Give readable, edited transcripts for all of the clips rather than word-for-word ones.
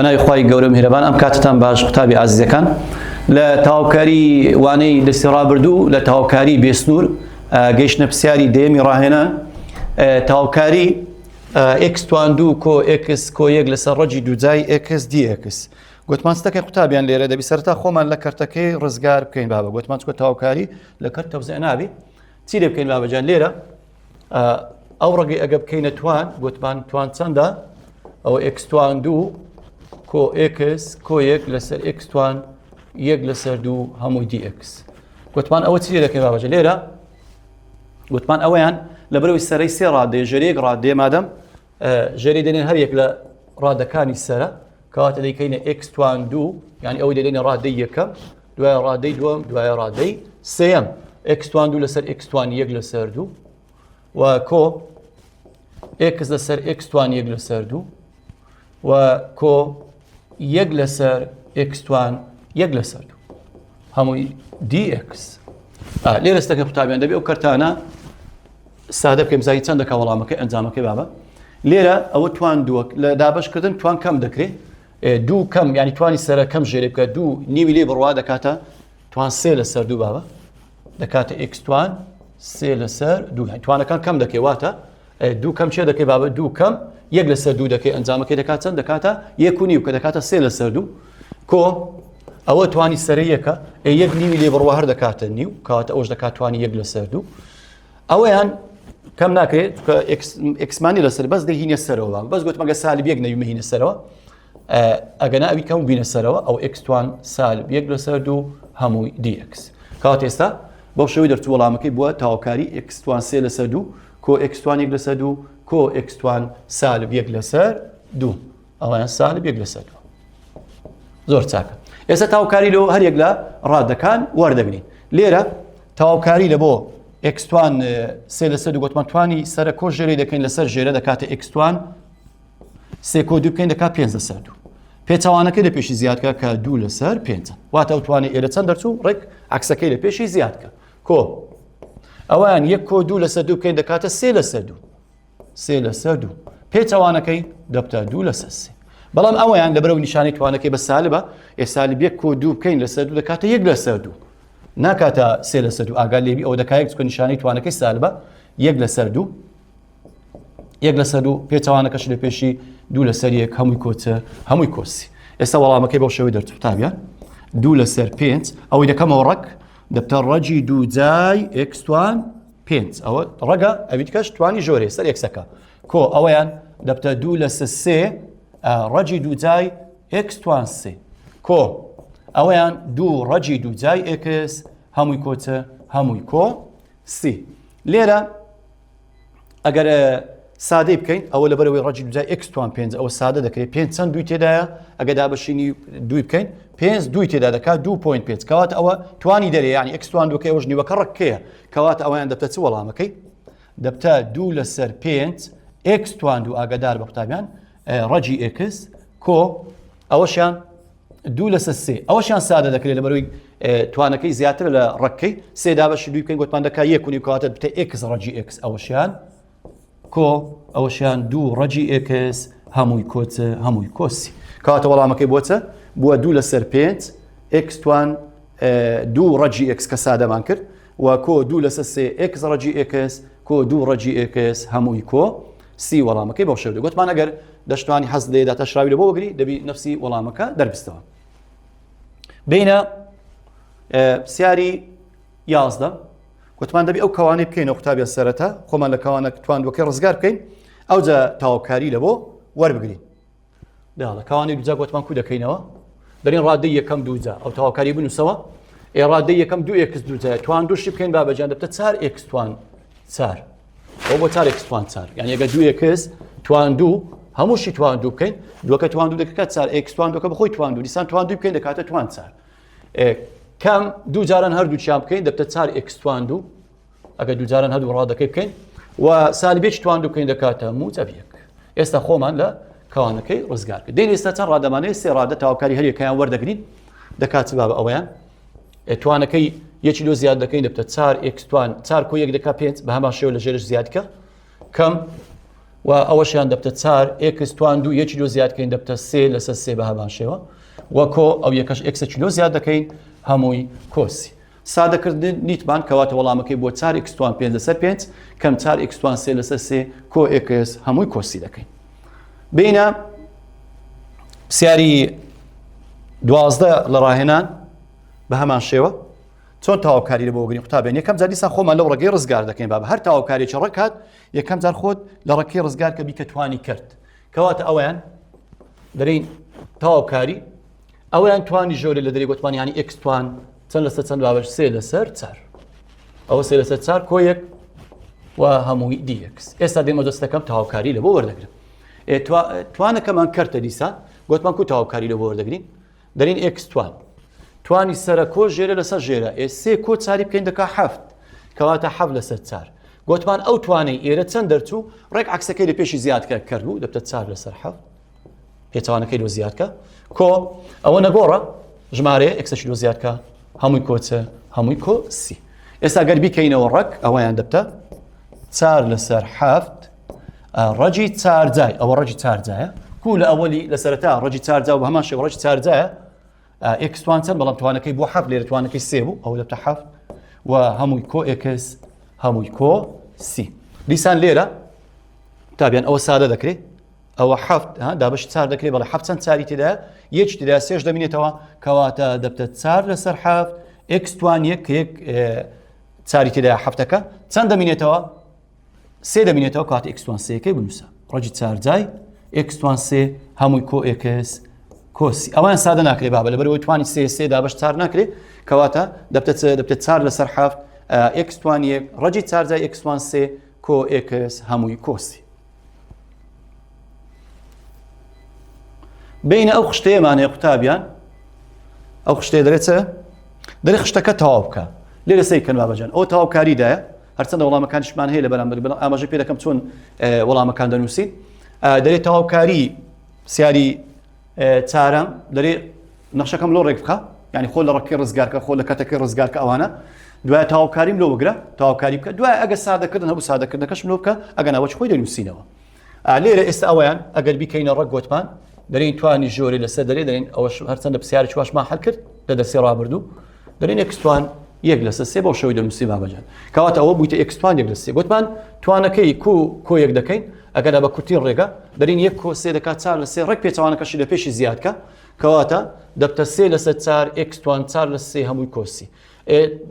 بەناوی خوای گەورە میهرەبان ئەم کاتتان باش قوتابی ئازیزەکان لە تاوکاری وانەی دەستی ڕابردوو لە تاوکاری بێسنوور گەیشتە پرسیاری دەیەمی ڕاهێنان تاوکاری ئێکس توان دوو کۆ ئێکس کۆ یەک لەسەر ڕەجی دووجای ئێکس دی ئێکس گوتمان ستەکەی قوتابیان لێرە دەبی سەرتا خۆمان لە کەرتەکەی ڕزگار بکەین بابە گوتمان چکە تاوکاری لە کەرت تەوزیع نابی چی لێ بکەین بابەجان لێرە ئەو ڕەگەی ئەگە بکەینە توان گوتمان توان چەندە ئەوە ئێکس توان دوو کۆ ئێکس کۆ یەک لەسەر ئێکس توان یەک لەسەر دوو هەمووی دی ئێکس گوتمان ئەوە چی لێ دەکەین بابەجە لێرە گوتمان ئەوەیان لەبەرەوەی سەرەی سێ ڕادەیە ژێرەیەک ڕادەیە مادەم ژێری دێنێن هەر یەک لە ڕادەکانی سەرە کەواتە دەیکەینە ئێکس توان دوو یعنی ئەوەی دەدەینە ڕادەی یەکەم دوای ڕادەی دووەم دوای ڕادەی سێیەم ئێکس توان دوو لەسەر ئێکس توان یەک لەسەر دوو و کۆ ئێکس لەسەر ئێکس توان یەک لەسەر دوو و کۆ یەک لەسەر ئێکس توان یەک لەسەر دوو هەمووی dx لێرە ستەکە قوتابیان دەبێ ئەو کەرتانە سادە بکەین بزانین چەند دەکا وەڵامەکەی ئەنجامەکەی بابە لێرە ئەوە توان دووەک لە دابشکردن توان کەم دەکرێت دوو کەم ینی توانی سەرە کەم ژێرێ بکە دوو نیوی لێ بڕوا دەکاتە توان سێ لەسەر دوو بابە دەکاتە ئێکس توان سێ لەسەر دوو توانەکان کەم دەکەی واتە دوو کەم چێ دەکەی بابە دوو کەم یەک لەسەر دوو دەکەی ئەنجامەکەی دەکات چەند دەکاتە یەک و نیو کە دەکاتە سێ لەسەر دوو کۆ ئەوە توانی سەرە یەکە ئێ یەک نیوی لێ بڕوا هەر دەکاتە نیو کەواتە ئەوش دەکات توانی یەک لەسەر دوو ئەوەیان کەم ناکرێت کە ئێکسمانی لەسەر بەس دەهینە سەرەوە بەس گوتمەگە سالب یەک نەوی مهینە سەرەوە ئەگەنا ئەوی کەم بینە سەرەوە ئەو ئێکس توان سالب یەک لەسەر دوو هەمووی dx کەواتە ئێستا بەو شێوەی دەرچوو وەڵامەکەی بووە تاوکاری ئێکس توان سێ لەسەر دوو کۆ ئێکس توان یەک لەسەر دوو کۆ ئێکس توان سالب یەک لەسەر دوو ئەویان سالب یەک لەسەر دوو زۆر چاکە ئێستا تاوکاری لۆ هەر یەک لە ڕادەکان وەردەگرین لێرە تەواوکاری لە بۆ ئێکس توان سێ لەسەر دوو گوتمان توانی سەرە کۆ ژێری دەکەین لەسەر ژێرە دەکاتە ئێکس توان سێ کۆ دوو بکەین دەکات پێنج لەسەر دوو پێچەوانەکەی لە پێشی زیادکە کە دوو لەسەر پێنج واتە ئەو توانێ ئێرە چەند دەرچوو ڕێک عکسەکەی لە پێشی زیادکە کۆ ئەوان یەک کۆ دوو لەسەر دوو بکەین دەکاتە سێ لەسەر دوو سێ لەسەر دوو پێچەوانەکەی دەبتە دوو لەسەر سێ بەڵام ئەویان لەبەرەوە نیشانەی توانەکەی بە سالبە ئێ سالب یەک کۆ دوو بکەین لەسەر دوو دەکاتە یەک لەسەر دوو ناکاتە سێ لەسەر دوو ئاگا لێبی ئەو دەکایەک چکە نیشانەی توانەکەی سالبە یەک لەسەر دوو یەک لەسەر دوو پێچەوانەکەش لە پێشی دوو لەسەر یەک هەمووی کۆچە هەمووی کۆسی ئێستا وەڵامەکەی بەو شێوەی دەرچوو قوتابیان دوو لەسەر پێنج ئەوەی دەکەمەوە ڕەگ دەبتە ڕەجی دوو جای ئێکس توان پێنج ئەوە ڕەگە ئەوی کەش توانی ژۆرێ سەر ئێکسەکە کۆ ئەوەیان دەبتە دوو لەسەر سێ ڕەجی دوو جای ئێکس توان سێ کۆ ئەوەیان دوو ڕەجی دوو جای ئێکس هەمووی کۆچە هەمووی کۆ سی لێرە ئەگەر سادەی بکەین ئەوە لەبەرەوەی ڕەجی دوجای ئێکس توان پێنج ئەوە سادە دەکرێت پێنج چەند دووی تێدایە ئەگە دابەشینی دووی بکەین پێنج دووی تێدا دەکات دوو point پێنج کەواتە ئەوە توانی دەرێ یعنی ئێکس توان دووکەی ئەوش نیوەکە ڕەکەیە کەواتە ئەویان دەبتە چ وەڵامەکەی دەبتە دوو لەسەر پێنج ئێکس توان دوو ئاگادار بە قوتابیان ڕەجی ئێکس کۆ ئەوەشیان دوو لەسەر سێ ئەوەشیان سادە دەکرێت لەبەرەوەی توانەکەی زیاتر لە ڕەکەی سێ دابەشی دووی بکەین گوتمان دەکا یەک و نیو کەواتە بتە ئێکس ڕەجی ئێکس ئەوەشیان کۆ ئەوەشیان دوو ڕەجی ئێکس هەمووی کۆچ هەمووی کۆسی کەواتە وەڵامەکەی بۆچە بووە دوو لەسەر پێنج ئێکس توان دوو ڕەجی ئێکس کە سادەمان کرد و کۆ دوو لەسەر سێ ئێکس ڕەجی ئێکس کۆ دوو ڕەجی ئێکس هەمووی کۆ سی وەڵامەکەی بەو شێوە گوتمان ئەگەر دەشتوانی حەز لێ داتاشراوی لە بۆ بگری دەبی نفسی وەڵامەکە دەربستەوە بینە پرسیاری یازدە گوتمان دەبی ئەو کەوانەی بکەینەوە قوتابیان سەرەتا خۆمان لە کەوانە تواندوەکەی ڕزگار بکەین ئەوجا تاوکاری لە بۆ وەربگرین داڵە کەوانەی دوجا گوتمان کو دەکەینەوە دەرین ڕادەی یەکەم دووجا ئەو تەواوکاری بنووسەوە ئێ ڕادەی یەکەم دوو ئێکس دووجای توان دووشی بکەین بابەجان دەبتە چار ئێکس توان چار ئەو بۆ چار ئێکس توان چار یعنی ئەگەر دوو ئێکس توان دوو هەمووشی توان دوو بکەین دووەکە توان دوو دەکات چار ئێکس توان دووەکە بەخۆی توان دوو دیسان توان دوو بکەین دەکاتە توان چار کەم دوو جاران هەردووچیان بکەین دەبتە چار ئێکس توان دوو ئەگەر دووجاران هەردوو ڕادەکەی بکەین و سالبێکی توان دوو بکەین دەکاتە موجب یەک ئێستا خۆمان لە کەوانەکەی ڕزگار کرد دێن ئێستا چەند ڕادەمانەیە سێ ڕادە تاوکاری هەریەکەیان وەردەگرین دەکات چ بابە ئەوەیان توانەکەی یەکی لۆ زیاد دەکەین دەبتە چار ئێکس توان چار کۆ یەک دەکات پێنج بە هەمان شێوە لە ژێرش زیادکە کەم و ئەوەشیان دەبتە چار x توان دوو یەکی لۆ زیاد کەین دەبتە سێ لەسەر سێ بە هەمان شێوە و کۆ ئەو یەکەش x ێکی لۆ زیاد دەکەین هەمووی کۆ سی. سادەکردن نیتمان کەواتە وەڵامەکەی بۆ چار x توان پێنج لەسەر پێنج کەم چار x توان سێ لەسەر سێ کۆ x هەمووی کۆ سی دەکەین. بینە پرسیاری 12 لە ڕاهێنان بە هەمان شێوە چۆن تەواوکاری لە بۆ گرین قوتابیان یەکەم جار دیسان خۆمان لەو ڕێگەی ڕزگار دەکەین بابە هەر تەواوکارێکی ڕێک هات یەکەم جار خۆت لە ڕێکەی ڕزگار کە بیکە توانی کرد کەواتە ئەویان دەرین تەواوکاری ئەویان توانی ژۆرە لە دەری گوتمان ینی x توان چەند لەسەر چەند بابەش سێ لەسەر چار ئەوە سێ لەسەر چار کۆیەک و هەمووی dx ئێستا دێمە دەستەکەم تەواوکاری لە بۆ وەردەگرم توانەکەمان کەرتە دیسان گوتمان کو تەواوکاری لە بۆ وەردەگرین دەرین x توان توانی سەرە کۆ ژێرە لەسەر ژێرە ئێ سێ کۆ چاری بکەین دەکا حەفت کەواتە حەفت لەسەر چار گوتمان ئەو توانەی ئێرە چەند دەرچوو ڕێک عکسەکەی لە پێشی زیاد کە کرد بوو دەبتە چار لەسەر حەفت پێچوانەکەی لۆ زیاد کە کۆ ئەوە نەگۆڕە ژمارەیە x ەشی لۆ زیاد کە هەمووی کۆچە هەمووی کۆ سی ئێستا گەر بیکەینەوە ڕەک ئەوەیان دەبتە چار لەسەر حەفت ڕەجی چارجای ئەوە ڕەجی چارجایە کو لە ئەوەلی لە سەرەتا ڕەجی چارجا و هەمان شێوە ڕەجی چارجایە x توان چەند بەڵام توانەکەی بۆ حەفت لێرە توانەکەی سێ بوو ئەوە دەبتە حەفت و هەمووی کۆ x هەمووی کۆ سی دیسان لێرە تابیان ئەوە سادە دەکرێت ئەوە حەفت دابش چار دەکرێت بەڵێ حەفت چەند چاری تێدا یەک تێدا سێش دەمینێتەوە کەواتە دەبتە چار لەسەر حەفت x توان یەک یەک چاری تێدا حەفتەکە چەند دەمینێتەوە سێ دەمینێتەوە کات x توان سێەکەی بنووسە ڕەجی چارجای x توان سێ هەمووی کۆ x کۆ سی ئەوان سادە ناکرێ بابە لەبەرەوەی توانی سێ سێ دابش چار ناکرێ کەواتە دەبتە دەبتە چار لەسەر حەفت x توان یەک ڕەجی چارجای x توان سێ کۆ x هەمووی کۆ سی بینە ئەو خشتەیەمانەیە قوتابیان ئەو خشتەیە دەرێت چ دەرێ خشتەکە تەواو بکە لێرە سەیر کەن بابەجان ئەو تەواوکاریدایە هەرچەندە وەڵامەکانیشمان هەیە لە بەرامبەر بەڵام ئاماژە پێ دەکەم چۆن وەڵامەکان دەنووسین دەرێ تەواوکاری پرسیاری چارەم دەرێ نەخشەکەم لۆ ڕێک بخە یعنی خۆ لە ڕەکەی ڕزگارکە خۆ لە کەتەکەی ڕزگارکە ئەوانە دوای تەواوکاریم لۆ بگرە تەواوکاری بکە دوای ئەگە سادەکردن هەبوو سادەکردنەکەشم لۆ بکە ئەگە ناوەچ خۆی دەنووسینەوە لێرە ئێستا ئەویان ئەگەر بیکەینە ڕەگ گۆتمان دەرین توانی ژۆری لەسەر دەرێ دەرین ئەوەش هەرچەندە پرسیاری چواشمان حل کرد لە دەرسی ڕابردوو دەرین x توان یەک لەسەر سێ بەو شێوەی دەنووسی بابەجان کەواتە ئەوە بوویتە x توان یەک لە سێ گوتمان توانەکەی کو کۆ یەک دەکەین ئەگەر بە کورتی ڕێگە دەرین یەک کۆ سێ دەکات چار لە سێ ڕێک پێچەوانەکەشی لە پێشی زیادکە کەواتە دەبتە سێ لەسەر چار x توان چار لە سێ هەمووی کۆ سی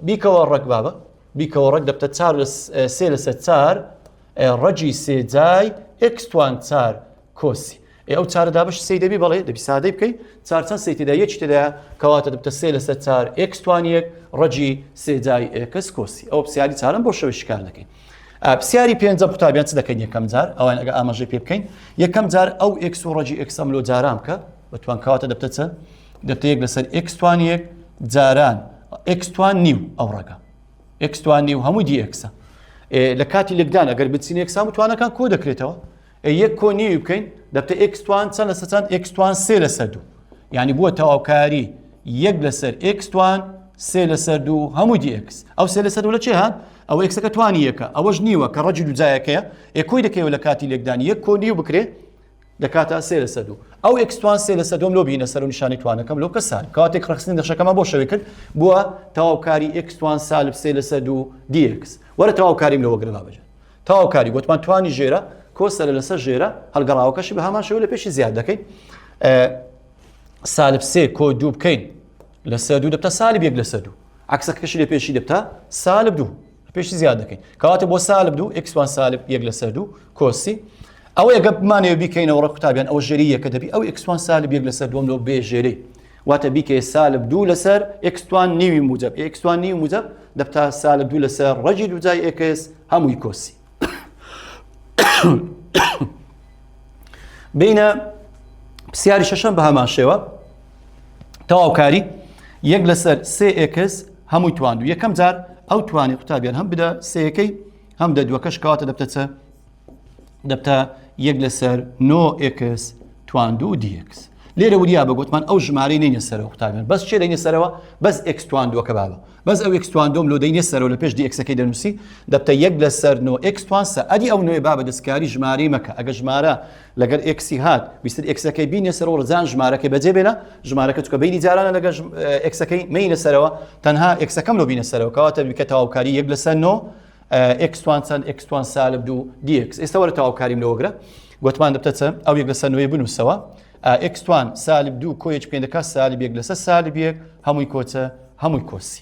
بیکەوە ڕەگ بابە بیکەوە ڕەگ دەبتە چار لە سێ لەسەر چار ڕەگی سێجای x توان چار کۆ سی. ئێ ئەو چارە دابەش سێی دەبی بەڵێ دەبی سادەی بکەی چار چەند سێی تێدا یەکی تێدا کەواتە دەبتە سێ لەسەر چار x توان یەک ڕەگی سێجای x کۆ سی ئەو پرسیاری چارەم بۆ شەوی شکار دەکەین پرسیاری پێنجەم قوتابیان چ دەکەین یەکەم جار ئەوان ئەگە ئاماژەی پێ بکەین یەکەم جار ئەو x و ڕەگی x ەم لۆ جاران بکە بەتوان کەواتە دەبتە چە دەبتە یەک لەسەر x توان یەک جاران x توان نیو ئەو ڕەگە x توان نیو هەموو dx ە لە کاتی لێکدان ئەگەر بچین یەکسان و توانەکان کۆ دەکرێتەوە یەک کۆ نیوی بکەین دەبتە x توان چەند لەسەر چەند x توان سێ لەسەر دوو یعنی بووە تەواوکاری یەک لەسەر x توان سێ لەسەر دوو هەموو dx ئەو سێ لەسەر دوو لە چێ هات ئەو x ەکە توانی یەکە ئەوەش نیوە کە ڕەجی دووجایەکەیە ئێ کۆی دەکەیەوە لە کاتی لێکدان یەک کۆ نیو بکرێ دەکاتە سێ لەسەر دوو ئەو x توان سێ لەسەر دوم لۆ بینە سەر و نیشانی توانەکەم لۆ کە سالب کاتێک ڕخستنی نەخشەکەمان بۆ شەوێ کرد بووە تەواوکاری x توان سالب سێ لەسەر دوو dx وەرە تەواوکاریم لەوە گرە بابەجان تەواوکاری گوتمان توانی ژێرە کۆ سەرە لەسەر ژێرە هەڵگەڕاوەکەشی بە هەمان شێوە لە پێشی زیاد دەکەین سالب سێ کۆ دوو بکەین لەسەر دوو دەبتە سالب یەک لەسەر دوو عکسەکەشی لە پێشی دەبتە سالب دوو پێشی زیاد دەکەین کەواتە بۆ سالب دوو x توان سالب یەک لەسەر دوو کۆ سی ئەوە یەکە بمانەوە بیکەینەوە ڕە قوتابیان ئەوە ژێری یەکە دەبی ئەو x توان سالب یەک لەسەر دووەم لۆ بێ ژێری واتە بیکەی سالب دوو لەسەر x توان نیوی موجب x توان نیو موجب دەبتا سالب دوو لەسەر ڕەگی دووجای x هەمووی کۆ سی بینە پرسیاری شەشەم بە هەمان شێوە تەواوکاری یەک لەسەر سێ x هەمووی تواندو یەکەم جار ئەو توانی قوتابیان هەم بدە سێەکەی هەم دە دووەکەش کەواتە دەبتە چە دەبتە یەک لەسەر نۆ x تواندو dx. لێرە وریا بە گوتمان ئەو ژمارەی نینە سەرەوە قوتابیان بەس چێ دەینە سەرەوە بەس x توان دووەکە بابە بەس ئەو x توان دووەم لۆ دەینە سەرەوە لە پێش dx ەکەی دەنووسی دەبتە یەک لەسەر نۆ x توان سە ئەدی ئەو نوێ بابە دەستکاری ژمارەی مەکە ئەگە ژمارە لەگەر x ی هات ویستت x ەکەی بینە سەرەوە ڕزان ژمارەکەی بەجێ بێنە ژمارەکە چکە بینی جارانە لەگەر x ەکەی مەینە سەرەوە تەنها x ەکەم لۆ بینە سەرەوە کەواتە بیکە تەواوکاری یەک لەسەر نۆ x توان چەند x توان سالب دوو dx ئێستا وەرە تەواوکاریم لەوەگرە گوتمان دەبتە چە ئەو یەک لەسەر نۆی بنووسەوە x توان سالب دوو کۆیەک پێ دەکات سالب یەک لەسەر سالب یەک هەمووی کۆچە هەمووی کۆسی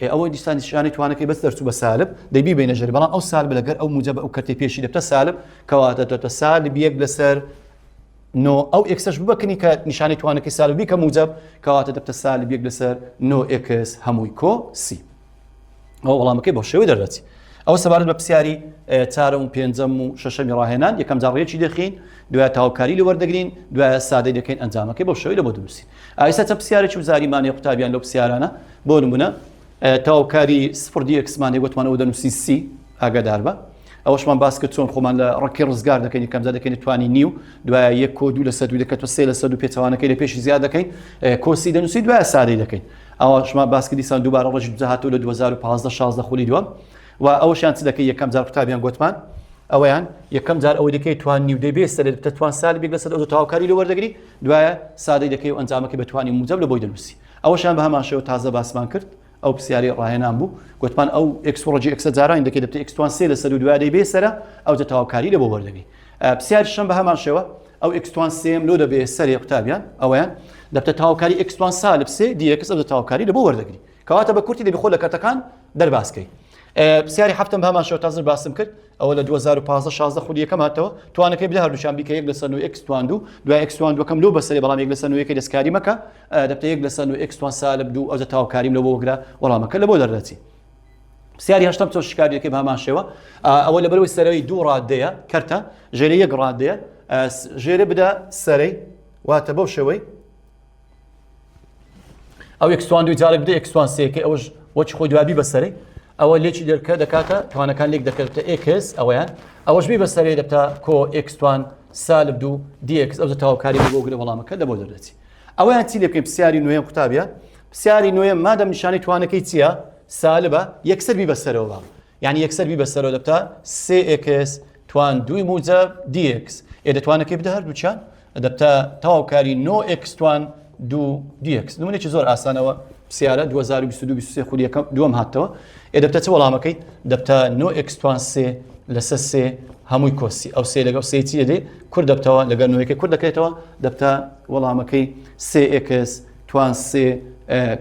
ئێ ئەوە دیسان نیشانەی توانەکەی بەس دەرچوو بە سالب دەی بیبەینە ژێر بەڵام ئەو سالب لەگەر ئەو موجەبە ئەو کەرتەی پێشی دەبتە سالب کەواتە دەبتە سالب یەک لەسەر نۆ ئەو x ەش ببەکنی کە نیشانەی توانەکەی سالب بیکە موجەب کەواتە دەبتە سالب یەک لەسەر نۆ x هەمووی کۆ سی ئەوە وەڵامەکەی بۆ شێوەی دەردەچی ئەوە سەبارەت بە پرسیاری چارەم و پێنجەم و شەشەمی ڕاهێنان یەکەم جار ڕێکی دەخین دوای تاوکاری لە وەردەگرین دوای سادەی دەکەین ئەنجامەکەی بۆ شێوەی لە بۆ دروستی ئایسا چەند پرسیارێکی وزاریمانەیە قوتابیان لەو پرسیارانە بۆ نمونە تاوکاری سفر dx مان هەیە گوتمان ئەوە دەنووسی سی ئاگادار بە ئەوەشمان باس کرد چۆن خۆمان لە ڕکی ڕزگار دەکەین یەکەمجار دەکەین توانی نیو دوای یەک کۆ دوو لەسەر دوو دەکەێت سێ لەسەر دوو پێچەوانەکەی لە پێشی زیاد دەکەین کۆسی دەنووسی دوای سادەی دەکەین ئەوەشمان باس کرد دیسان دووبارە ڕۆژی دوجا هاتوو لە 2015 16 خولی دووەم و ئەوەشیان چ دەکەی یەکەم جار قوتابیان گوتمان ئەویان یەکەم جار ئەوەی دەکەی توان نیو دەبێ سەر دەتوان سالی بێک لەسەر ئەو تەواوکاری لە وەردەگری دوایە سادەی دەکەی و ئەنجامەکەی بە توانی موجب لە بۆی دەنووسی ئەوەشیان بە هەمان شێوە تازە باسمان کرد ئەو پرسیارەی ڕاهێنان بوو گوتمان ئەو x ڕەجی x ە جارانی دەکەی دەبتە x توان سێ لەسەر و دوای دەیبێ سەرە ئەو جە تەواوکاری لە بۆ وەردەگری پرسیاری شەم بە هەمان شێوە ئەو x توان سێم لۆ دەبێ سەرێ قوتابیان ئەویان دەبتە تەواوکاری x توان سالب سێ dx ئەو تەواوکاری لە بۆ وەردەگری کەواتە بە کورتی دەبی خۆ لە کەرتەکان دەربازکەی پرسیاری هەفتم بە هەمان شێوە تازە باسم کرد ئەوە لە 2015 16 خولی یەکەم هاتەوە توانەکەی بدە هەردووچان بیکە یەک لەسەر نۆ x توان دوو دوای x توان دووەکەم لۆ بەسەرێ بەڵام یەک لەسەر نۆیەکەی دەستکاری مەکە دەبتە یەک لەسەر نۆ x توان سالب دوو ئەوجە تاوکاریم لەو بۆ وەگرە وەڵامەکە لە بۆ دەردەچی پرسیاری هەشتەم چۆن شکاری دەکەی بە هەمان شێوە ئەوە لەبەرەوەی سەرەوەی دوو ڕادەیە کەرتە ژێرە یەک ڕادەیە ژێرە بدە سەرەی واتە بەو شێوەی ئەو x توان دوی جارێک بدە x توان سێکەی ئەوش وەچ خۆی دوابی بەسەرەی ئەوە لێکی دەرکە دەکاتە توانەکان لێک دەکەوتە x ئەویان ئەوەش بی بەسەرێ دەبتە کۆ x توان سالب دوو dx ئەو تەواوکاری بۆ گرە وەڵامەکە لە بۆ دەردەچی ئەویان چی لێ بکەین پرسیاری نوێم قوتابیان پرسیاری نوێم مادەم نیشانەی توانەکەی چییە سالبە یەکسەر بی بەسەرەوە بام یعنی یەکسەر بی بەسەرەوە دەبتە سێ x توان دووی موجەب dx ئێ دەتوانەکەی بدە هەردووچیان دەبتە تەواوکاری نۆ x توان دوو dx نمونێکی زۆر ئاسانەوە پرسیارە 2022 23 خولی یەکەم دووەم هاتەوە ئێ دەبتە چ وەڵامەکەی دەبتە نۆ x توان سێ لەسەر سێ هەمووی کۆسی ئەو سێ لەگەڵ سێ چی دەدێ کورت دەبتەوە لەگەڵ نۆیەکەی کورت دەکرێتەوە دەبتە وەڵامەکەی سێ x توان سێ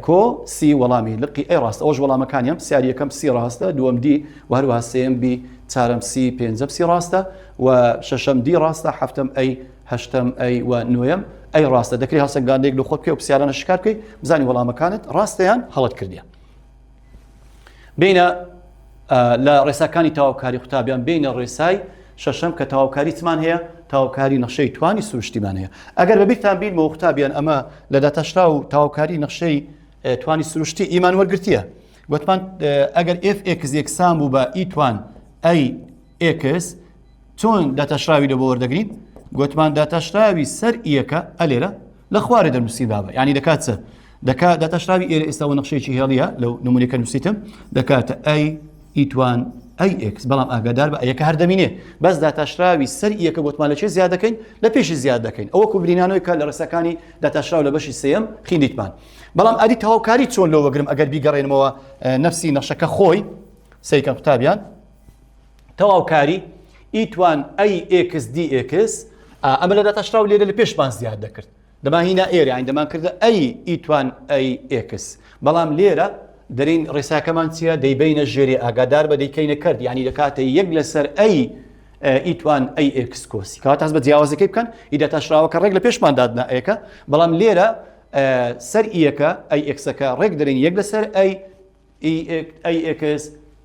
کۆ سی وەڵامی لقی A ڕاستە ئەوش وەڵامەکانیان پرسیاری یەکەم سی ڕاستە دووەم D و هەروەها سێم B چارەم سی پێنجەم سی ڕاستە و شەشەم D ڕاستە حەفتەم A هەشتەم A و نۆیەم A ڕاستە دەکرێت هەڵسەنگاندێک لە خۆت بکەی و پرسیارانە شکار بکەی بزانی وەڵامەکانت ڕاستەیان هەڵت کردیە بینە لە ڕێساکانی تەواوکاری قوتابیان بینە ڕێسای شەشەم کە تەواوکاری چمان هەیە تەواوکاری نەخشەی توانی سروشتیمان هەیە ئەگەر بەبیرتان بینمەوە قوتابیان ئەمە لە داتاشرا و تەواوکاری نەخشەی توانی سروشتی ئیمان وەرگرتیە گوتمان ئەگەر fx یەکسان بوو بە ئی توان a x چۆن داتاشراوی لە بۆ وەردەگرین گوتمان داتاشراوی سەر یەکە ئەلێرە لە خوارێ دەنووسین بابە یعنی دەکات چ دەکا داتاشراوی ئێرە ئێستا نەخشەیەکی هێڵیە لەو نمونەکە نووسیتم دەکاتە a ئی توان a x بەڵام ئاگادار بە یەکە هەر دەمینێ بەس داتاشراوی سەر یەکە گوتمان لە چێ زیاد دەکەین لە پێشی زیاد دەکەین ئەوە کوبرینانەوەی کە لە ڕێساکانی داتاشراو لە بەشی سێم خیندیتمان بەڵام ئەدی تەواوکاری چۆن لۆ وەگرم ئەگەر بیگەڕێنمەوە نفسی نەخشەکە خۆی سەیکەم قوتابیان تەواوکاری ئی توان a x dx ئەمە لە داتاشراو لێرە لە پێشمان زیاد دەکرد دەمان هینا ئێرە یانی دەمان کردە a ئی توان a x بەڵام لێرە دەرین ڕێساکەمان چییە دەیبینە ژێری ئاگادار بە دەیکەینە کرد یعنی دەکاتە یەک لەسەر a ئی توان a x کۆسی کەواتە هەست بە جیاوازەکەی بکەن ئی داتاشراوەکە ڕێک لە پێشمان دادنا ئەیەکە بەڵام لێرە سەر ئیەکە a x ەکە ڕێک دەرین یەک لەسەر a a x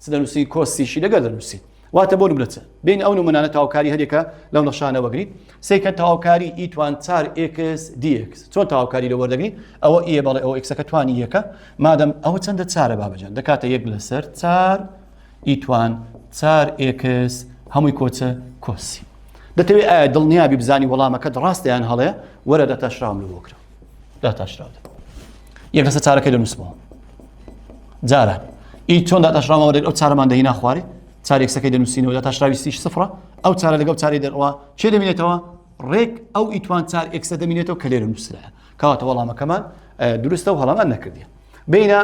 چ دەنووسی کۆسیشی لەگەر دەنووسی واتە بۆ نمونە چ بین ئەو نمونانە تاوکاری هەرێکە لەو نەخشانە وەگرین سیکە تاوکاری ئی توان چار x dx چۆن تاوکاری لە وەردەگرین ئەوە ئیە بەڵێ ئەو x ەکە توانی یەکە مادەم ئەوە چەندە چارە بابەجان دەکاتە یەک لەسەر چار ئی توان چار x هەمووی کۆچە کۆسی. دەتەوێت ئایا دڵنیابی بزانی وەڵامەکەت ڕاستە یان هەڵەیە وەرە داتاشراوم لە بۆ کرە داتاشراو یەک لەسەر چارەکەی دەنووسمەوە جاران ئی چۆن داتاشراوە دەێت ئەو چارەمان دەهینا خوارێ چار یەکسەکەی دەنووسینەوە داتاشراوی سیش سفرە ئەو چارە لەگەڵ چاری دەرەوە چێ دەمینێتەوە ڕێک ئەو ئی توان چار ئێکسە دەمینێتەوە کە لێرە نووسرایە کەواتە وەڵامەکەمان دروستە و هەڵەمان نەکردیە بینە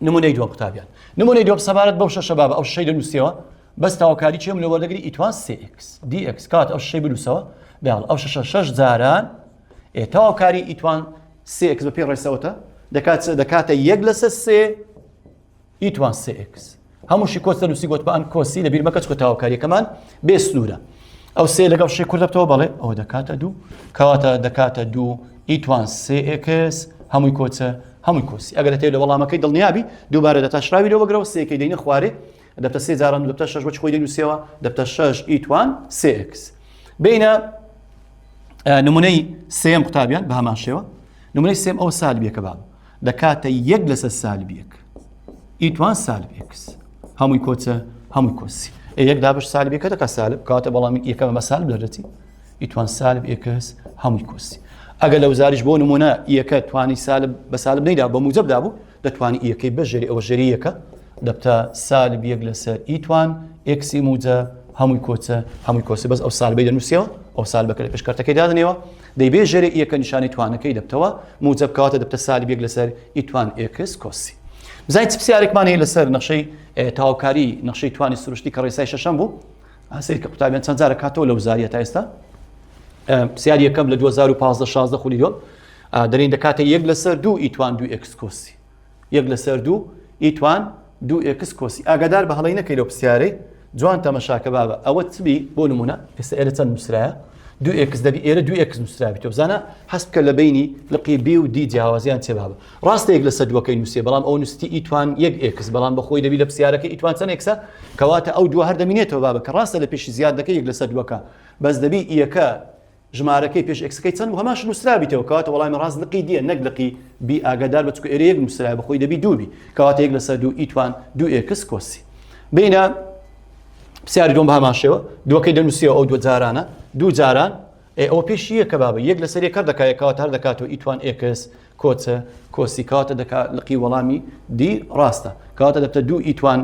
نمونەی دووەم قوتابیان نمونەی دووەم سەبارەت بەو شەشە بابە ئەو شەشەی دەنووسیەوە بەس تاوکاری چێم لە وەردەگری ئی توان سێ ئێکس دی ئێکس کات ئەو شەشەی بنووسەوە داڵ ئەو شەشە شەش جاران ئێ تاوکاری ئی توان سێ ئێکس بە پێی ڕێسەوەتە دەکات دەکاتە یەک لەسەر سێ ئی توان سێ ئێکس هەمووشی کۆس دەنووسی گوتمان کۆسی لە بیر مەکە چکە تاوکاریەکەمان بێ سنوورە ئەو سێ لەگەڵ شێ کورت دەبتەوە بەڵێ ئەوە دەکاتە دوو کەواتە دەکاتە دوو ئی توان سێ ئێکس هەمووی کۆچە هەمووی کۆسی ئەگەر دەتەوێت لە وەڵامەکەی دڵنیابی دووبارە دەتاشراوی لەوە بگرەوە سێکەی دەینە خوارێ دەبتە سێ جاران دەبتە شەش وەچ خۆی دەنووسیەوە دەبتە شەش ئی توان سێ ئێکس بینە نمونەی سێم قوتابیان بە هەمان شێوە نمونەی سێم ئەو سالبیەکە باب دەکاتە یەک لەسەر سالب یەک ئی توان سالب ئێکس هەمووی کۆچە هەمووی کۆسی ئێ یەک دابش سالب یەکە دەکات سالب کاتە بەڵام یەکەمە بە سالب دەردەچی ئی توان سالب ئێکس هەمووی کۆسی ئەگەر لە وزاریش بۆ نمونە یەکە توانی سالب بە سالب نەیدا بە موجب دابوو دەتوانی یەکەی بەژێری ئەوە ژێری یەکە دەبتە سالب یەک لەسەر ئی توان ئێکسی موجە هەمووی کۆچە هەمووی کۆسی بەس ئەو سالبەی دەنووسیەوە ئەو سالبەکە لە پێش کەرتەکەی دادەنێەوە دەیبێ ژێرە یەکە نیشانەی توانەکەی دەبتەوە موجەب کەواتە دەبتە سالب یەک لەسەر ئی توان ئێکس کۆسی بزانین چ پرسیارێکمان هەیە لەسەر نەخشەی تەواوکاری نەخشەی توانی سروشتی کە ڕێسای شەشەم بوو سەیر کە قوتابیان چەند جارە کاتەوە لە وزاریە تا ئێستا پرسیار یەکەم لە 2015 16 خولی دووەم دەرین دەکاتە یەک لەسەر دوو ئی توان دوو ئێکس کۆسی یەک لەسەر دوو ئی توان دوو ئێکس کۆسی ئاگادار بە هەڵەی نەکەی لەو پرسیارەی جوان تەمەشاکە بابە ئەوە چ بی بۆ نمونە ئێستا ئێرە چەند نووسرایە دوو ئێکس دەبی ئێرە دوو ئێکس نووسرابی تۆ بزانە هەست بکە لە بینی لقی بی و دی جیاوازیان چێ بابە ڕاستە یەک لەسەر دووەکەی نووسێ بەڵام ئەو نووستی ئی توان یەک ئێکس بەڵام بەخۆی دەبی لە پرسیارەکە ئی توان چەند ئێکسە کەواتە ئەو دووە هەر دەمینێتەوە بابە کە ڕاستە لە پێشی زیاد دەکەی یەک لەسەر دووەکە بەس دەبی یەکە ژمارەکەی پێش ئێکسەکەی چەند بوو هەمان شت نووسرابیتەوە کەواتە وەڵامی ڕاست لقی دیە نەک لقی بی ئاگادار بە چونکە ئێرە یەک نووسرایە بەخۆی دەبی دوو بی کەواتە یەک لەسەر دوو ئی توان دوو ئێکس کۆسی بینە پرسیاری دوم بە هەمان شێوە دووەکەی دەنووسیەوە ئەو دوو جارانە دوو جاران ئێ ئەوە پێشی یەکە بابە یەک لەسەر یەک هەر دەکات یەکەوە هەر دەکاتەوە ئی توان ئێکس کۆچە کۆسی کەواتە دەکا لقی وەڵامی دی ڕاستە کەواتە دەبتە دوو ئی توان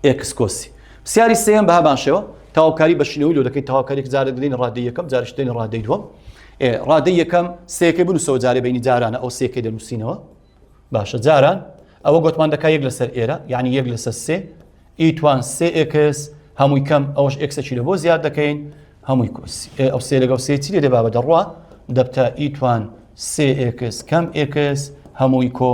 ئێکس کۆسی پرسیاری سێیەم بە هەمان شێوە تاوکاری بەشینەوەی لۆ دەکەین تاوکارێک جارێک دەدەین ڕادەی یەکەم جارێک دەدەین ڕادەی دووەم ڕادەی یەکەم سێکەی بنووسەوە جارێ بینی جارانە ئەو سێکەی دەنووسینەوە باشە جاران ئەوە گوتمان دەکا یەک لەسەر ئێرە یعنی یەک لەسەر سێ ئی توان سێ ئێکس هەمووی کەم ئەوەش ئێکسەکی لە بۆ زیاد دەکەین هەمووی کۆسی ئەو سێ لەگەڵ سێ چی لێ بابە دەڕوا دەبتە ئی توان سێ ئێکس کەم ئێکس هەمووی کۆ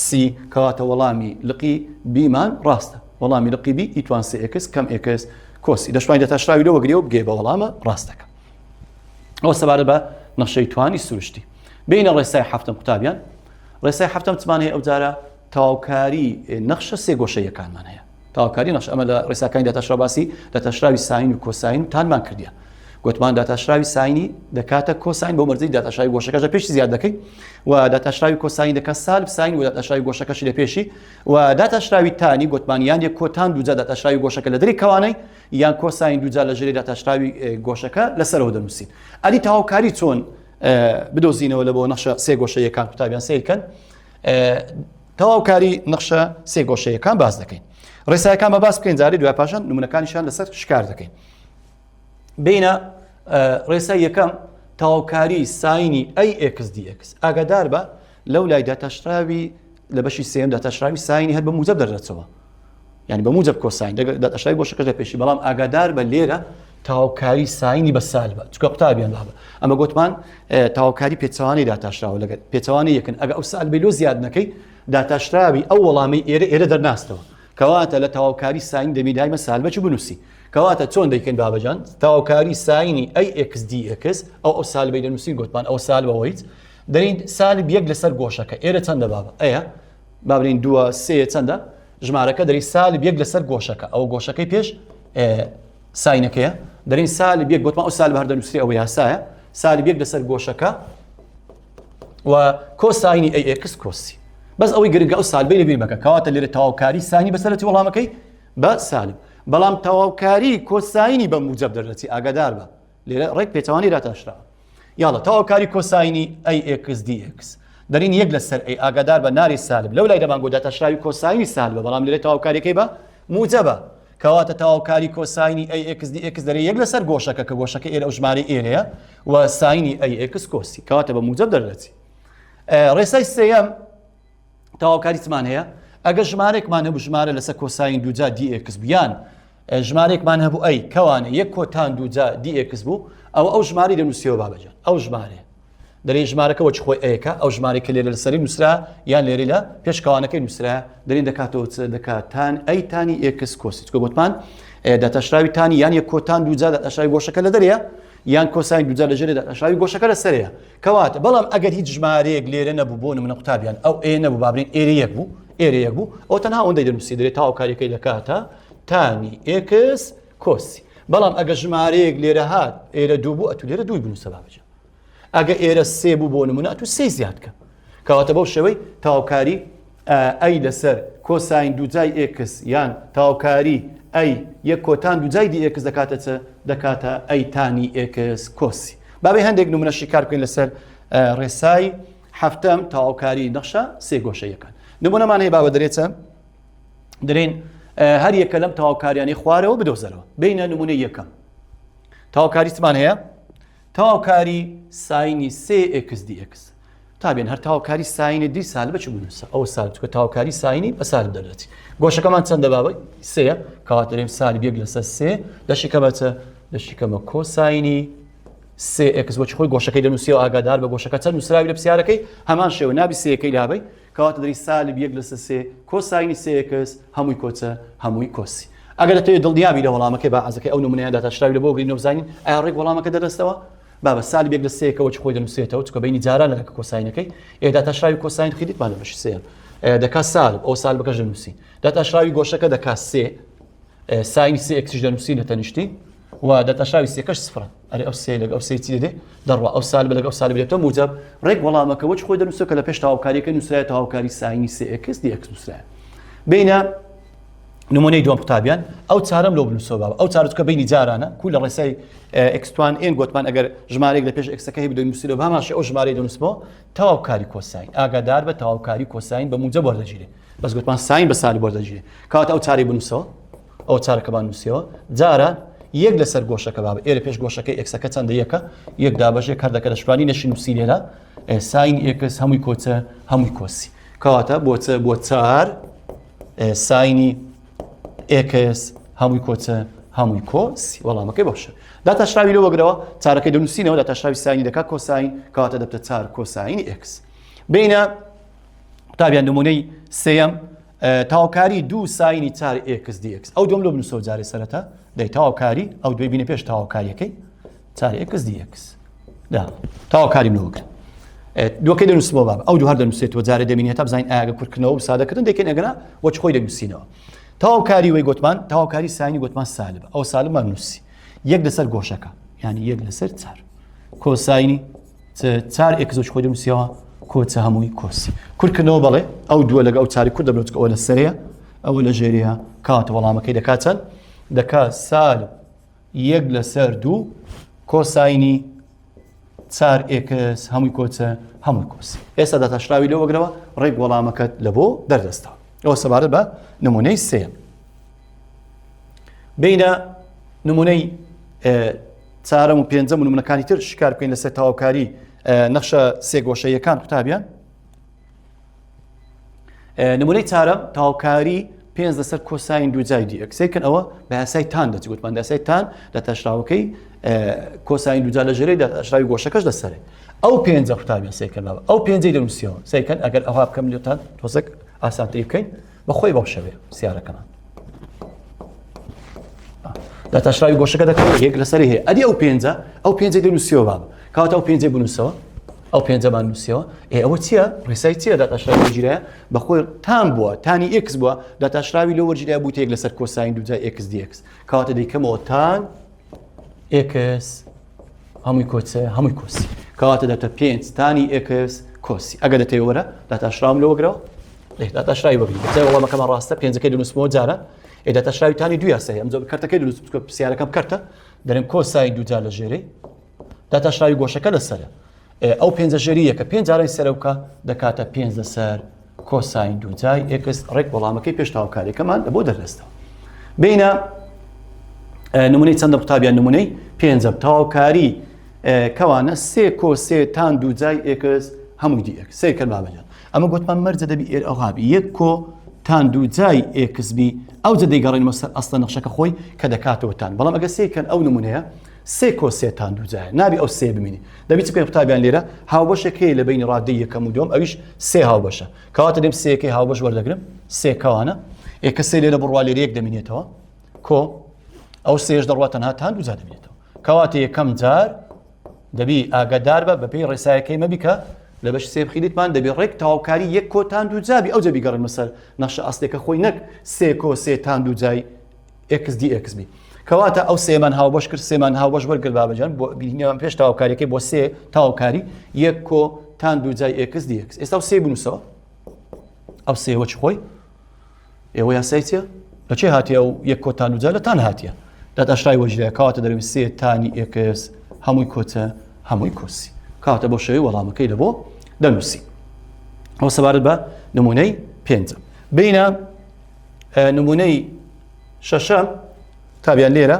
سی کەواتە وەڵامی لقی بیمان ڕاستە وەڵامی لقی بی ئی توان سێ ئێکس کەم ئێکس کۆسی دەشتوانین دەتاشراوی لەوە گرێ و بگەی بە وەڵامە ڕاستەکە ئەوە سەبارەت بە نەخشەی توانی سروشتی بینە ڕێسای هەفتەم قوتابیان ڕێسای هەفتەم چمان هەیە ئەو جارە تەواوکاری نەخشە سێ گۆشەیەکانمان هەیە تەواوکاری نەخشە ئەمە لە ڕێساکانی داتاشرا باسی داتاشراوی ساین و کۆساین و تانمان کردیە گوتمان داتاشراوی ساینی دەکاتە کۆساین بۆ مەرجی داتاشراوی گۆشەکەش لە پێشی زیاد دەکەی و داتاشراوی کۆساین دەکات سالب ساین و داتاشراوی گۆشەکەشی لە پێشی و داتاشراوی تانی گوتمان یان یەک کۆتان دووجا داتاشراوی گۆشەکە لە دەری کەوانەی یان کۆساین دووجا لە ژێری داتاشراوی گۆشەکە لەسەرەوە دەنووسین ئەدی تەواوکاری چۆن بدۆزینەوە لە بۆ نەخشە سێ گۆشەیەکان قوتابیان سیرکەن تەواوکاری نەخشە سێ گۆشەیەکان باس دەکەین ڕێسایەکان بە باس بکەین جاری دوای پاشان نمونەکانیشان لەسەر شکار دەکەین بینە ڕێسای یەکەم تەواوکاری ساینی ئەی ئێکس دی ئێکس ئاگادار بە لەو لای داتاشراوی لە بەشی سێم داتاشراوی ساینی هەر بە موجب دەردەچەوە یعنی بە موجب کۆساین داتاشراوی گۆشەکەش لە پێشی بەڵام ئاگادار بە لێرە تەواوکاری ساینی بە سالبە چکە قوتابیان بابە ئەمە گوتمان تەواوکاری پێچەوانەی داتاشراوە لەگەر پێچەوانەی یەکن ئەگە ئەو سالبەی لۆ زیاد نەکەی داتاشراوی ئەو وەڵامی ئێرە ئێرە دەرناستەوە کەواتە لە تەواوکاری ساین دەبی دایمە سالبە چ بنووسی کەواتە چۆن دەیکەین بابەجان تەواوکاری ساینی ئەی ئێکس دی ئێکس ئەو ئەو سالبەی دەنووسین گوتمان ئەو سالبەوە هیچ دەرین سالب یەک لەسەر گۆشەکە ئێرە چەندە بابە ئەیە با بڵێین دووە سێ چەندە ژمارەکە دەری سالب یەک لەسەر گۆشەکە ئەو گۆشەکەی پێش ساینەکەیە دەرین سالب یەک گوتمان ئەو سالب هەر دەنووسری ئەوە یاسایە سالب یەک لەسەر گۆشەکە و کۆساینی ئەی ئێکس کۆسی بەس ئەوەی گرنگە ئەو سالبەی لەبیر مەکە کەواتە لێرە تەواوکاری سانی بەسەرەتی وەڵامەکەی بە سالب. بەڵام تەواوکاری کۆساینی بە موجب دەردەچی ئاگادار بە لێرە ڕێک پێچەوانی داتاشراوە یاڵە تەواوکاری کۆساینی a x d x دەرین یەک لەسەر a ئاگادار بە ناری سالب لەو لای دەمان گۆ داتاشراوی کۆساینی سالبە بەڵام لێرە تەواوکاریەکەی بە موجەبە کەواتە تەواوکاری کۆساینی a x d x دەرێ یەک لەسەر گۆشەکە کە گۆشەکە ئێرە ئەو ژمارەی ئێرەیە و ساینی a x کۆ سی کەواتە بە موجەب دەردەچی ڕێسای سێیەم تەواوکاری چمان هەیە ئەگەر ژمارێکمان هەبوو ژمارە لەسەر کۆساین دووجا d x بیان ژمارێکمان هەبوو a کەوانە یەک کۆ tan دووجا d x بوو ئەو ئەو ژماری دەنووسیەوە بابەجان ئەو ژمارەیە دەرێ ژمارەکە وەچ خۆی ئەیەکە ئەو ژمارەی کە لێرە لەسەری نووسرا یان لێرە لە پێش کەوانەکەی نووسرا دەرین دەکاتەوە چ دەکات tan a تانی x کۆسی چکە گوتمان داتاشراوی تانی یان یەک کۆ tan دووجا داتاشراوی گۆشەکە لە دەرەیە یان کۆساین دووجا لە ژێرە داتاشراوی گۆشەکە لە سەرەیە کەواتە بەڵام ئەگەر هیچ ژمارەیەک لێرە نەبوو بۆ نمونە قوتابیان ئەو a نەبوو بابرین ئێرە یەک بوو ئێرە یەک بوو ئەو تەنها ئەوەندەی دەنووسی دەرێت تاوکاریەکەی دەکاتە تانی x کۆسی بەڵام ئەگە ژمارەیەک لێرە هات ئێرە دوو بوو ئەتو لێرە دووی بنووسە بابەجە ئەگە ئێرە سێ بوو بۆ نمونە ئەتو سێ زیاد کە کەواتە بەو شێوەی تاوکاری a لەسەر کۆساین دووجای x یان تاوکاری a یەک کۆ tan دووجای d x دەکاتە چ دەکاتە a تانی x کۆسی بابێ هەندێک نمونە شیکار بکەین لەسەر ڕێسای هەفتەم تەواوکاری نەخشە سێ گۆشەیەکان نمونەمان هەیە بابە دەرێتە دەرێن هەر یەکە لەم تەواوکاریانی خوارەوە بدۆزەرەوە بینە نمونە یەکەم تەواوکاریمان هەیە تەواوکاری ساینی سێ x d x تابێن هەر تاوکاری ساینی دی سالبە چ بنووسە ئەو سالب چکە تاوکاری ساینی بە سالب دەردەچی گۆشەکەمان چەندە بابە سێ کەواتە دەرێم سالب یەک لەسەر سێ دەشیکەمە چە دەشیکەمە کۆساینی سێ x وەچ خۆی گۆشەکەی دەنووسیەوە ئاگادار بە گۆشەکە چەند نووسراوی لە پرسیارەکەی هەمان شێوە نابی سێەکەی لابەی کەواتە دەری سالب یەک لەسەر سێ کۆساینی سێ x هەمووی کۆچە هەمووی کۆسی ئەگەر دەتەوێت دڵنیابی لە وەڵامەکەی با عەزەکەی ئەو نمونەیە داتاشراوی لە بۆ گرین و بزانین ئایا ڕێک وەڵامەکە دەدەستەوە بابە سالب یەک لە سێیەکە وەکی خۆی دەنووسێتەوە چکە بینی جاران لەکە کۆساینەکەی ئێ داتاشراوی کۆساین خیلیتمان لە بەشی سێ دەکا سالب ئەو سالبەکەش دەنووسی داتاشراوی گۆشەکە دەکا سێ ساینی سێ ئێکسیش دەنووسی لە تەنیشتی و داتاشراوی سێکەش سفرە ئەرێ ئەو سێ لەگە ئەو سێ چی دێ دەڕوا ئەو سالب لەگە ئەو سالب دێتەوە موجب ڕێک وەڵامەکە وەچ خۆی دەنووسێت کە لە پێش تەواوکاریەکە نووسرایە تەواوکاری ساینی سێ x d x نووسرایە بینە نمونەی دووەم قوتابیان ئەو چارەم لۆ بنووسەوە بابە ئەو چارە بینی جارانە کو لە ڕێسای ئێکستوان ئێن گوتمان ئەگەر ژمارەیەک لە پێش ئێکسەکە هەیە دەنووسیرەوە بەهەمان شێوە ئەو ژمارەی دەنووسمەوە تەواوکاری کۆساین ئاگادار بە تەواوکاری کۆساین بە موجەب وەردەگیرێ بەس گوتمان ساین بە سالب وەردەگیرێ کەواتە ئەو چارەی بنووسەوە ئەو چارەکەمان نووسیەوە جارە یەک لەسەر گۆشەکە بابە ئێرە پێش گۆشەکەی ئێکسەکە چەندە یەکە یەک دابەشێک هەر دەکە دەشتوانی نەشی نووسی لێرە ساین x هەمووی کۆچە هەمووی کۆسی کەواتە بۆ چ بۆ چار ساینی x هەمووی کۆچە هەمووی کۆسی وەڵامەکەی باشە داتاشراوی لۆ وەگرەوە چارەکەی دەنووسینەوە داتاشراوی ساینی دەکات کۆساین کەواتە دەبتە چار کۆساینی x بینە قوتابیان نمونەی سێیەم تاوکاری دوو ساینی چار x d x ئەو دوم لۆ بنووسەوە جارێ سەرەتا دەی تاوکاری ئەو دوێ بینە پێش تاوکاریەکەی چار x d x دا تاوکاری لۆ بکە دووەکەی دەنووسمەوە بابە ئەو دوو هەر دەنووسێتەوە جارێ دەبینی هەتا بزانین ئاگە کورتکردنەوە و سادەکردن دەکەین ئەگەنا وەچ خۆی دەنووسینەوە تاوکاری وەی گوتمان تاوکاری ساینی گوتمان سالبە ئەو سالبمان نووسی یەک لەسەر گۆشەکە یعنی یەک لەسەر چار کۆساینی چار x وەچ خۆی دەنووسیەوە کۆچە هەمووی کۆسی کورتکردنەوە بەڵێ ئەو دووە لەگە ئەو چاری کورت دەبنەوە ئەوە لە سەرەیە ئەوە لە ژێرەیە کات وەڵامەکەی دەکات چەند دەکات سالب یەک لەسەر دوو کۆساینی چار x هەمووی کۆچە هەمووی کۆسی ئێستا داتاشراوی لەوە گرەوە ڕێک وەڵامەکەت لە بۆ دەردەستەوە ئەوە سەبارەت بە نمونەی سێ بینە نمونەی چارەم و پێنجەم و نمونەکانی تر شکار بکەین لەسەر تەواوکاری نەخشە سێگۆشەیەکان قوتابیان نمونەی چارەم تاوکاری پێنج لەسەر کۆساین دووجای d x سەیرکەن ئەوە بە یاسای tan دەچ گوتمان یاسای tan داتاشراوەکەی کۆساین دووجا لە ژێرەی داتاشراوی گۆشەکەش لەسەرێ ئەو پێنجە قوتابیان سەیرکەن بابە ئەو پێنجەی دەنووسیەوە سەیرکەن ئەگەر ئەوها بکەم لێتان تۆزێک ئاسانتری بکەین بەخۆی بەو شەوێ سیارەکەمان داتاشراوی گۆشەکە دەکەوێت یەک لەسەری هەیە ئەدی ئەو پێنجە ئەو پێنجەی دەنووسیەوە بابە کەواتە ئەو پێنجەی بنووسەوە ئەو پێنجەمان نووسیەوە ئێ ئەوە چییە ڕێسای چییە داتاشراوی وەرگیرایە بەخۆی tan بووە تانی x بووە داتاشراوی لۆ وەرگیرایە بووتە یەک لەسەر کۆساین دووجا x d x کەواتە دەیکەمەوە tan x هەمووی کۆچە هەمووی کۆسی کەواتە دەتە پێنج تانی x کۆسی ئەگەر دەتەوێ وەرە داتاشراوم لەوە گرەوە. داتاشراوی وەگری بەجای وەڵامەکەمان ڕاستە پێنجەکەی دەنووسمەوە جارە ئێ داتاشراوی tan ی دوو یاسا هەیە ئەمجا کەرتەکەی دروست بکە پرسیارەکەم کەرتە دەرێم کۆساین دوو جار لە ژێرەی داتاشراوی گۆشەکە لەسەرە ئەو پێنجە ژێری یەکە پێنج جارەی سەرە بکە دەکاتە پێنج لەسەر کۆساین دوو جای x ڕێک وەڵامەکەی پێش تاوکاریەکەمان لە بۆ دەردەستەوە بینە نمونەی چەندە قوتابیان نمونەی پێنجەم تەواوکاری کەوانە سێ کۆ سێ tan دوو جای x هەمووی دی x سێ کەن بابەجان ئەمە گوتمان مەرجە دەبی ئێر ئەوهابی یەک کۆ tan دوو جای x بی ئەو جە دەیگەڕێنمە سەر ئەسڵە نەخشەکە خۆی کە دەکاتەوە tan. بەڵام ئەگە سێ کەن ئەو نمونەیە سێ کۆ سێ tan دوو جایە نابی ئەو سێ بمینی دەبی چ بکەین قوتابیان لێرە هاوبەشێک هەیە لە بینی ڕادەی یەکەم و دووەم ئەویش سێ هاوبەشە کەواتە دێم سێیەکەی هاوبەش وەردەگرم سێ کەوانە ئێکە سێ لێرە بڕوا لێرە یەک دەمینێتەوە کۆ ئەو سێش دەڕوا تەنها tan دوو جا دەمینێتەوە کەواتە یەکەم جار دەبی ئاگادار بە بەپێی ڕێسایەکەی مەبی کە لە بەش سێ بخیلیتمان دەبی ڕێک تەواوکاری یەک کۆ tan دوو جابی ئەو جەبی گەڕێنمە سەر نەخشە ئەسلێکە خۆی نەک سێ کۆ سێ tan دوو جای x دی x بی کەواتە ئەو سێمان هاوبەش کرد سێمان هاوبەش وەرگرت بابەجان بۆ بینیان پێش تەواوکاریەکەی بۆ سێ تەواوکاری یەک کۆ tan دوو جای x دی x ئێستا سێ بنووسەوە ئەو سێ وەچ خۆی ئێوە یاسای چیە؟ لە چێ هاتیە و یەک کۆ tan دوو جا لە tan هاتیە داتاشرای وەژرە کەواتە دەرەوی سێ tan ی x هەمووی کۆچە هەمووی کۆسی کاتە بۆ شێوەی وەڵامەکەی لە بۆ دەنووسی ئەو سەبارەت بە نمونەی پێنجەم بینە نمونەی شەشەم تابیان لێرە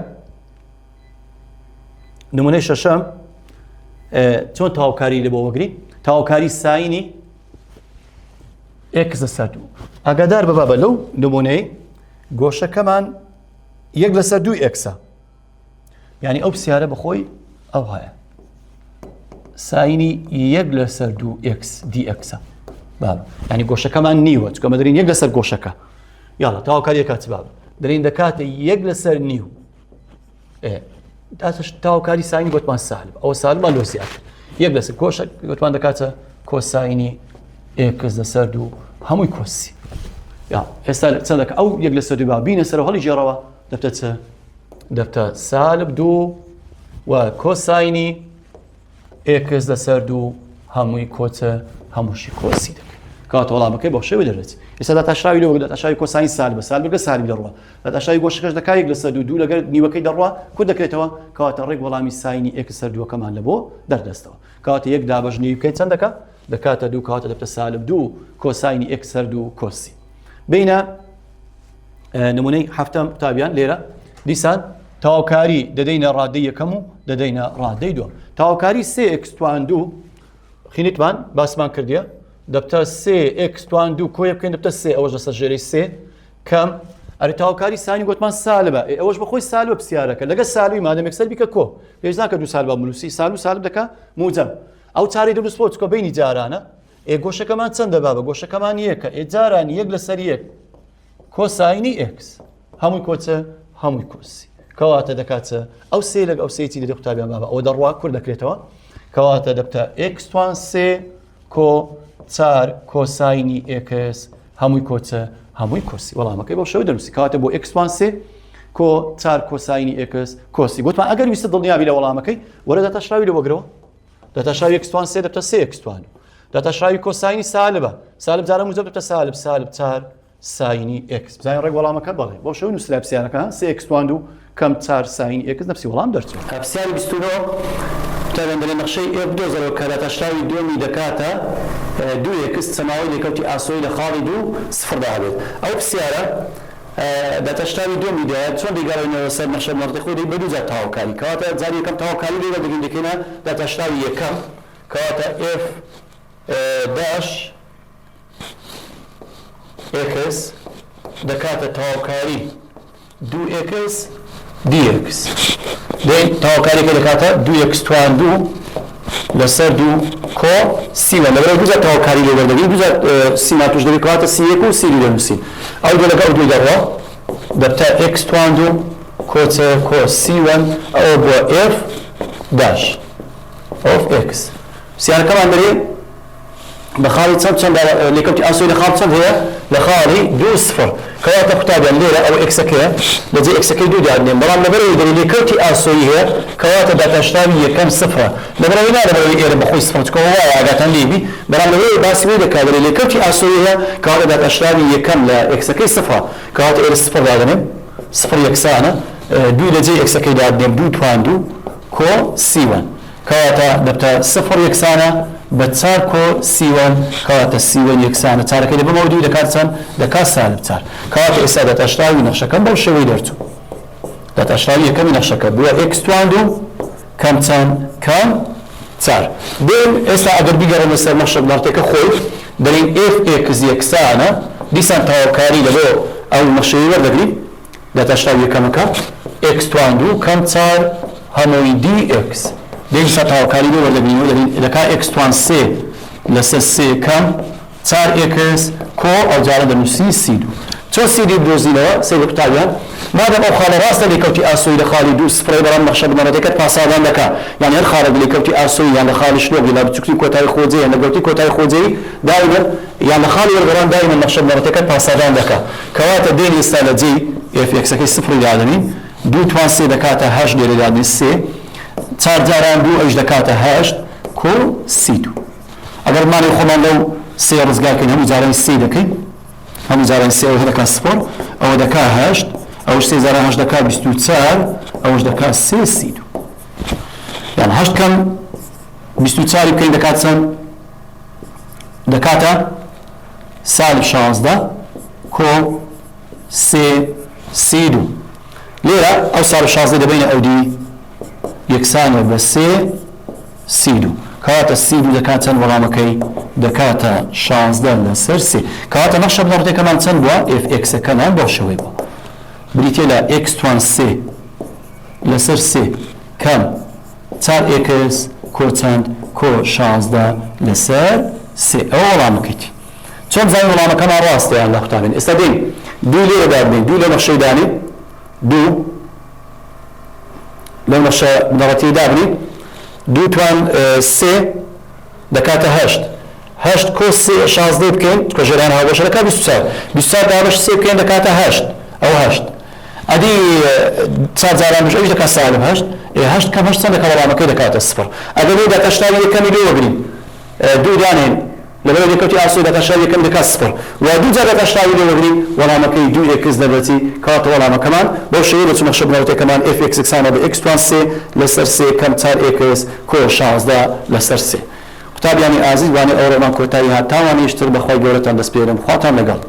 نمونەی شەشەم چۆن تاوکاری لە بۆ وەگری تاوکاری sine ی x لەسەر دوو ئاگادار بە بابە لەو نمونەی گۆشەکەمان یەک لەسەر دوو x ە یعنی ئەو پرسیارە بەخۆی ئەو هەیە sine ی یەک لەسەر دوو x دی x ە بابە ینی گۆشەکەمان نیوە چکە مەدرین یەک لەسەر گۆشەکە یاڵە تاوکاری کات بابە دەرین دەکاتە یەک لەسەر نیو تاوکاری sine گوتمان سالب ئەوە سالمان لۆ زیاتر یەک لەسەر گۆشە گوتمان دەکاتە کۆساینی x لەسەر دوو هەمووی کۆسی یا ئێستا چەندەکە ئەو یەک لەسەر دوو با بینە سەر هەڵی جێڕەوە دەبتە چ دەبتە سالب دوو و کۆساینی x لەسەر دوو هەمووی کۆچە هەمووشی کۆسی دەکەن کات وەڵامەکەی بۆ شێوە دەرێت ئێستا داتاشراوی لەوە داتاشراوی کۆساین سال بە سال بگە سالب دەڕوە داتاشراوی گۆشەکەش دەکا یەک لەسەر دوو دوو لەگەر نیوەکەی دەڕوا کورت دەکرێتەوە کەواتە ڕێک وەڵامی sine ی x سەر دووەکەمان لە بۆ دەردەستەوە کەواتە یەک دابەش نیو بکەین چەند دەکا دەکاتە دوو کەواتە دەبتە سالب دوو کۆساینی x سەر دوو کۆسی بینە نمونەی هەفتەم قوتابیان لێرە دیسان تاوکاری دەدەینە ڕادەی یەکەم و دەدەینە ڕادەی دووەم تاوکاری سێ x توان دوو خینیتمان باسمان کردیە دەبتە سێ x توان دوو کۆیە بکەین دەبتە سێ ئەوەش لەسەر ژێرەی سێ کەم ئەرێ تاوکاری sine ی گوتمان سالبە ئێ ئەوەش بەخۆی سالبە پرسیارەکە لەگە سالوی مادەم یەکسەر بیکە کۆ پێش ناکە دوو سالبە بنووسی سال و سالب دەکا موجەب ئەو چارەی دروست بۆ چکە بینی جارانە ئێ گۆشەکەمان چەندە بابە گۆشەکەمان یەکە ئێ جاران یەک لەسەر یەک کۆساینی x هەمووی کۆچە هەمووی کۆسی کەواتە دەکات چ ئەو سێ لەگ ئەو سێتی دەدە قوتابیان بابە ئەوە دەڕوا کورت دەکرێتەوە کەواتە دەبتە x توان سێ کۆ چار کۆساینی x هەمووی کۆچە هەمووی کۆسی وەڵامەکەی بۆ شێوە دەنووسی کاتە بۆ x توان سێ کۆ چار کۆساینی x کۆسی گوتمان ئەگەر ویستە دڵنیابی لە وەڵامەکەی وەرە داتاشراوی لە وەگرەوە داتاشراوی x توان سێ دەبتە سێ x توان داتاشراوی کۆساینی سالبە سالب جارە موجب دەبتە سالب سالب چار sine ی x بزانین ڕێک وەڵامەکە بەڵێ بەو شێوە نووسرا پرسیارەکە سێ x توان دوو کەم چار sine ی x نەفسی وەڵام دەرچوو. پرسیاری 29 قوتابیان دەلێ نەخشەی f بدۆزەرەوە کە داتاشراوی دووەمی دەکاتە دوو x چەماوەی لێکەوتی ئاسۆیی لە خاڵی دوو سفردا هەبێت ئەو پرسیارە داتاشراوی دووەمی دایە چۆن دەیگەڕێنەوە سەر نەخشە بنەڕەتی خۆی دەی بە دوو جار تەواوکاری کەواتە جاری یەکەم تەواوکاری لێ وەردەگرین دەکەینە داتاشراوی یەکەم کەواتە f dash x دەکاتە تەواوکاری دوو x دی x دەی تەواوکاریەکە دەکاتە دوو x توان دوو لەسەر دوو کۆ سیوە لەبەرەوە دوو جار تەواوکاری لێ وەردەگرین دوو جار سیمان توش دەبێت کەواتە سی یەک و سی دوو دەنووسین ئەو دوو لەگەڵ ئەو دووی دەڕوا دەبتە x توان دوو کۆ چ کۆ سی وەن ئەوە بووە f dash of x پرسیارەکەمان دەرێ بە خاڵی چەند چەند لێکەوتی ئاسۆی لە خاڵ چەند هەیە لە خاڵی دوو سفر. کەواتە قوتابیان لێرە ئەوە x ەکەیە لە جێی x ەکەی دوو دادنێم بەڵام لەبەرئەوەی دەرێ لێکەوتی ئاسۆیی هەیە کەواتە داتاشراوی یەکەم سفرە لەبەرئەوەی نا لەبەرئەوەی ئێرە بەخۆی سفرە چونکە ئەوە وایە ئاگاتان لێی بی بەڵام لەبەرئەوەی باسی وەی دەکا دەرێ لێکەوتی ئاسۆیی هەیە کەواتە داتاشراوی یەکەم لە x ەکەی سفرە کەواتە ئێرە سفر دادەنێم سفر یەکسانە دوو لە جێی x ەکەی دادنێم دوو توان دوو کۆ سی وەن کەواتە دەبتە سفر یەکسانە بە چار کۆ سی وەن کەواتە سی وەن یەکسانە چارەکەی دەبەمەوە دوو دەکات چەند؟ دەکات سالب چار کەواتە ئێستا داتاشراوی نەخشەکەم بەو شێوەی دەرچوو داتاشراوی یەکەمی نەخشەکە بووە x توان دوو کەم چەند؟ کەم چار دێن ئێستا ئەگەر بیگەڕێنە سەر نەخشە بنەڕەتیەکە خۆی دەرێین f x یەکسانە دیسان تەواوکاری لەبۆ ئەو نەخشەیە وەردەگرین داتاشراوی یەکەمەکە x توان دوو کەم چار هەمووی d x دێین دیسان تەواوکاری لێ وەردەگرین و دەرێین دەکا x توان سێ لەسەر سێ کەم چار x کۆ ئەو جارە دەنووسی سی دوو. چۆن سی دوو بدۆزینەوە؟ سەیری قوتابیان، مادام ئەو خاڵە ڕاستە لێکەوتی ئاسۆیی لە خاڵی دوو سفرەیە بەڵام نەخشە بنەڕەتیەکەت پاساوان دەکا یانی هەر خاڵێک لێکەوتی ئاسۆیی یان لە خاڵی شلۆق یان لە بچوکترین کۆتایی خۆجێ یان لە گەورترین کۆتایی خۆجێی دایمەن یان لە خاڵی وەرگەڕان دایمەن نەخشە بنەڕەتیەکەت پاساوان دەکا کەواتە دێین ئێستا لە جێی f x ەکەی سفری دادەنێین دوو توان سێ دەکاتە هەشت لێرە دادەنێین سێ چار جاران دوو ئەویش دەکاتە هەشت کۆ سی دوو. ئەگەر مانەوێ خۆمان لەو سێ ڕزگار کەین هەموو جارانی سێی دەکەین هەموو جارانی سێ ئەوە دەکا سفر ئەوە دەکا هەشت ئەوش سێ جاران هەشت دەکا 24 ئەوش دەکا سێ سی دوو یان هەشت کەم 24 بکەین دەکات چەند دەکاتە سالب 16 کۆ سێ سی دوو لێرە ئەو سالب 16 دەبینە ئەو دی یەکسانە بە سێ سی دوو کەواتە سی دوو دەکات چەند وەڵامەکەی دەکاتە 16 لەسەر سێ کەواتە نەخشە بنەڕەتیەکەمان چەند بووە f x ەکەمان بەو شێوەی بووە بریتیە لە x توان سێ لەسەر سێ کەم چار x کۆ چەند کۆ 16 لەسەر سێ ئەوە وەڵامەکەیتی چۆن بزانین وەڵامەکەمان ڕاستە یان لا قوتابیان ئێستا دێین دوو لێرە دابنێین دوو لە نەخشەی دانێ دوو لەو نەخشە بنەڕەتیەی دابنێ دوو توان سێ دەکاتە هەشت هەشت کۆ سێ شازدەی بکەین چکە ژێران هاوبەشە دەکات 24 24 دابەش سێ بکەین دەکاتە هەشت ئەو هەشت ئەدی چار جاران بش ئەویش دەکات سالب هەشت هەشت کەم هەشت چەند دەکات وەڵامەکەی دەکاتە سفر ئەگەر لێ داتاشراوی یەکەمی لێ وەگرین دوو دانێن لەبەر لێکەوتی ئاسۆی داتاشراوی یەکەم دەکات سفر و دوو جار داتاشراوی لێ وەگرین وەڵامەکەی دوو x دەبێتی کەواتە وەڵامەکەمان بەو شێوەیە دەچوو نەخشە بنەڕەتیەکەمان f x یەکسانە بە x توان سێ لەسەر سێ کەم چار x کۆ 16 لەسەر سێ. قوتابیانی ئازیز وانەی ئەوڕۆمان کۆتایی هات تا وانەیش تر بەخوای گەورەتان دەسپێرم خواتان لەگەڵ.